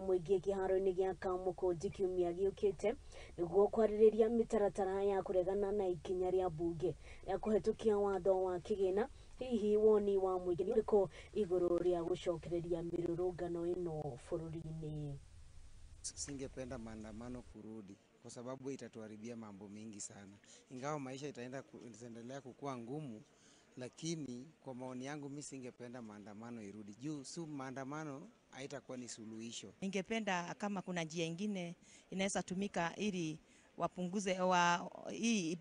Mũingĩ kĩharo-inĩ gĩa Kamũkũnji kiumia gĩũkĩte nĩguo kwarĩrĩria mĩtaratara ya kũregana na ikinya rĩa mbunge rĩa kũhetũkia watho wa kĩgĩna. Hihi woni wa mũingĩ nĩ ũrĩkũ igũrũ rĩa gũcokereria mĩrũrũngano ĩno bũrũri-inĩ? Singependa maandamano kurudi kwa sababu itatuharibia mambo mengi sana. Ingawa maisha itaendelea kukua ngumu, lakini kwa maoni yangu mi singependa maandamano irudi. Juu su maandamano haitakuwa ni suluhisho. Ningependa kama kuna njia ingine inaweza tumika ili wapunguze hii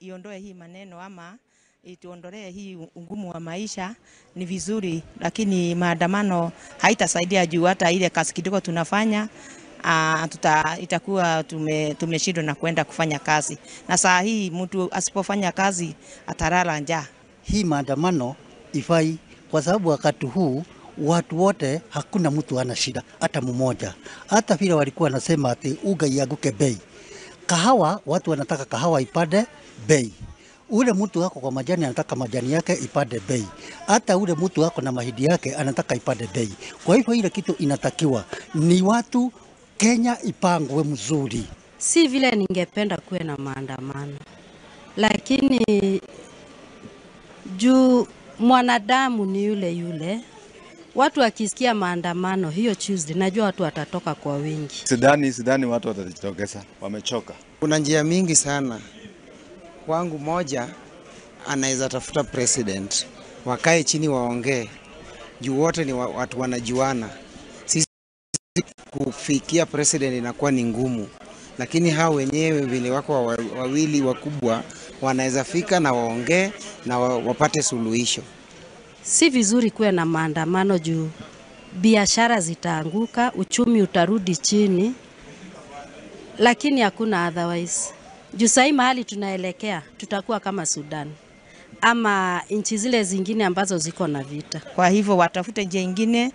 iondoe hii maneno ama ituondolee hii ungumu wa maisha ni vizuri, lakini maandamano haitasaidia juu hata ile kazi kidogo tunafanya itakuwa tumeshindwa na kwenda kufanya kazi. Na saa hii mtu asipofanya kazi atalala njaa. Hii maandamano ifai kwa sababu wakati huu watu wote hakuna mtu ana shida hata mmoja. Hata vile walikuwa wanasema ati uga ianguke bei. Kahawa, watu wanataka kahawa ipande bei. Ule mtu wako kwa majani anataka majani yake ipande bei. Hata ule mtu wako na mahindi yake anataka ipande bei. Kwa hivyo ile kitu inatakiwa ni watu Kenya ipangwe mzuri. Si vile ningependa kuwe na maandamano, lakini juu mwanadamu ni yule yule. Watu wakisikia maandamano hiyo Tuesday, najua watu watatoka kwa wingi. Sidhani watu watajitokeza, wamechoka. Kuna njia mingi sana. Kwangu moja, anaweza tafuta president, wakae chini waongee. Juu wote ni watu wanajuana. Sisi kufikia president inakuwa ni ngumu, lakini hao wenyewe vile wako wawili wakubwa wanaweza fika na waongee na wapate suluhisho. Si vizuri kuwe na maandamano juu biashara zitaanguka, uchumi utarudi chini, lakini hakuna otherwise. Juu sahi mahali tunaelekea tutakuwa kama Sudan ama nchi zile zingine ambazo ziko na vita. Kwa hivyo watafute njia ingine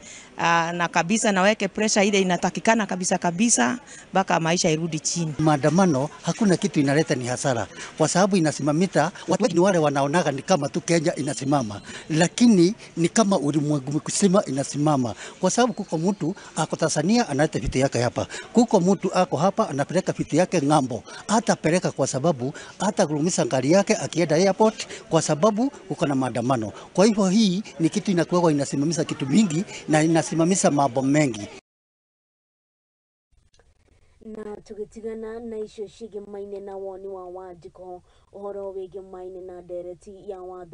na kabisa na weke pressure ile inatakikana kabisa kabisa mpaka maisha irudi chini. Maandamano hakuna kitu inaleta, ni hasara, kwa sababu inasimamita watu wengi. Wale wanaonaga ni kama tu Kenya inasimama, lakini ni kama ulimwengu mzima inasimama, kwa sababu kuko mtu ako Tanzania analeta vitu yake hapa, kuko mtu ako hapa anapeleka vitu yake ng'ambo, hatapeleka kwa sababu hata gurumisha gari yake akienda airport kwa sababu kuko na maandamano. Kwa hivyo hii ni kitu inakuwa inasimamisha kitu mingi na inasimamisha mambo mengi. Na tugitigana na icio cigimaine na woni wa Wanjiko ũhoro wĩgimaine na ndereti ya watho.